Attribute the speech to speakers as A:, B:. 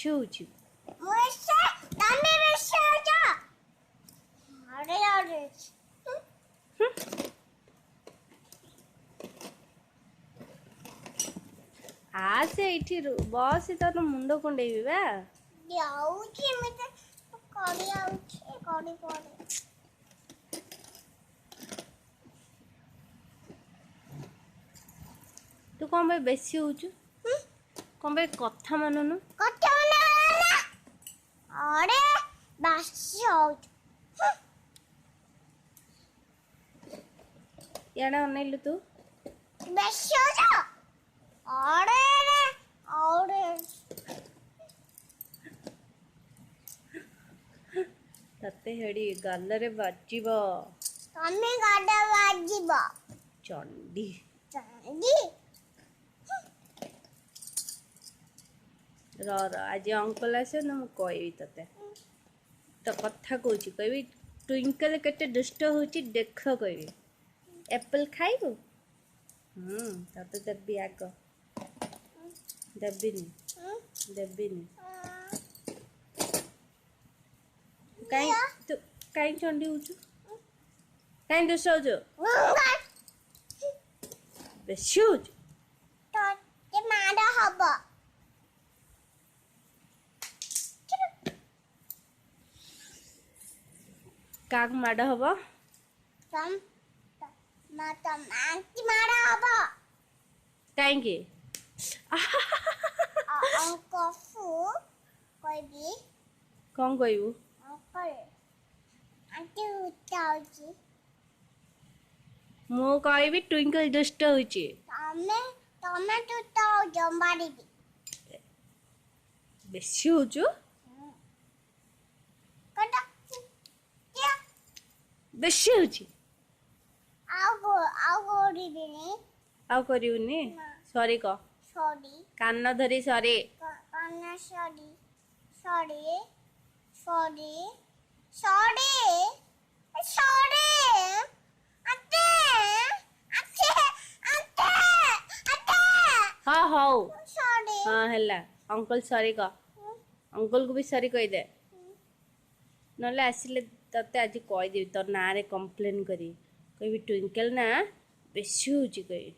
A: ବେଶୀ ହଉଛି।
B: ତମେ ବେଶୀ ହଉଛ। ଆରେ ଆରେ,
A: ଆସେ ଏଇଠି ବସ, ତୋର ମୁଣ୍ଡ କୁଣ୍ଡେଇବି ବା।
B: ଯାଉଛି, ଏମିତି କରି ଯାଉଛି, କରି କରି।
A: ତୁ କଣ ପାଇଁ ବେଶୀ ହଉଛୁ? କଣ ପାଇଁ କଥା ମାନୁନୁ?
B: କଥା ମାନୁନ। ଆରେ, ବାସି ହଉଛୁ।
A: ଇଆଡ଼େ ଅନେଇଲୁ ତୁ।
B: ବେଶୀ ହଉଛ। ଆରେ ଆରେ,
A: ତତେ ହେଡ଼ି ଗାଲରେ ବାଜିବ।
B: ତମେ ଗାଲ ବାଜିବ।
A: ଚଣ୍ଡୀ।
B: ଚଣ୍ଡୀ।
A: ର ର, ଆଜି ଅଙ୍କଲ ଆସିବ ନା, ମୁଁ କହିବି ତତେ। ତ କଥା କହୁଛି, କହିବି ଟ୍ୱିଙ୍କଲ କେତେ ଦୁଷ୍ଟ ହଉଛି ଦେଖ କହିବି। ଆପଲ୍ ଖାଇବୁ? ହୁଁ, ତତେ ଦେବି ଆଗ। ଦେବିନି, ଦେବିନି। କାଇଁ ତୁ କାଇଁ ଚଣ୍ଡୀ ହଉଛୁ? କାଇଁ ଦୁଷ୍ଟ ହଉଛୁ? ବେଶୀ ହଉଛୁ।
B: ତତେ ମାଡ଼ ହବ।
A: କାହାକୁ ମାଡ଼ ହବ?
B: ଆଣ୍ଟି ମାଡ଼ ହବ।
A: କାହିଁକି?
B: ଅଙ୍କଲକୁ କହିବି।
A: କଣ କହିବୁ?
B: ଅଙ୍କଲ, ଆଣ୍ଟି ହଉଛି।
A: ମୁଁ କହିବି ଟ୍ୱିଙ୍କଲ ଦୁଷ୍ଟ ହଉଛି।
B: ତମେ ଦୁଷ୍ଟ ହଉଛ, ମାରିବି।
A: ବେଶୀ ହଉଛୁ। ବେଶୀ ହଉଛି।
B: ଆଉ ଆଉ କରିବିନି।
A: ଆଉ କରିବୁନି? ସରି କହ।
B: ସରି।
A: କାନ ଧରି ସରି।
B: କାନ ସରି, ସରି, ସରି, ସରି, ସରି। ଆତେ ଆତେ ଆତେ ଆତେ।
A: ହଁ, ହଉ।
B: ସରି।
A: ହଁ, ହେଲା। ଅଙ୍କଲ ସରି କହ। ଅଙ୍କଲକୁ ବି ସରି କହିଦେ। ନହେଲେ ଆସିଲେ ତତେ ଆଜି କହିଦେବି, ତୋ ନାଁରେ କମ୍ପ୍ଲେନ୍ କରିବି। କହିବି ଟ୍ୱିଙ୍କଲ ନା ବେଶୀ ହଉଛି କହିବି।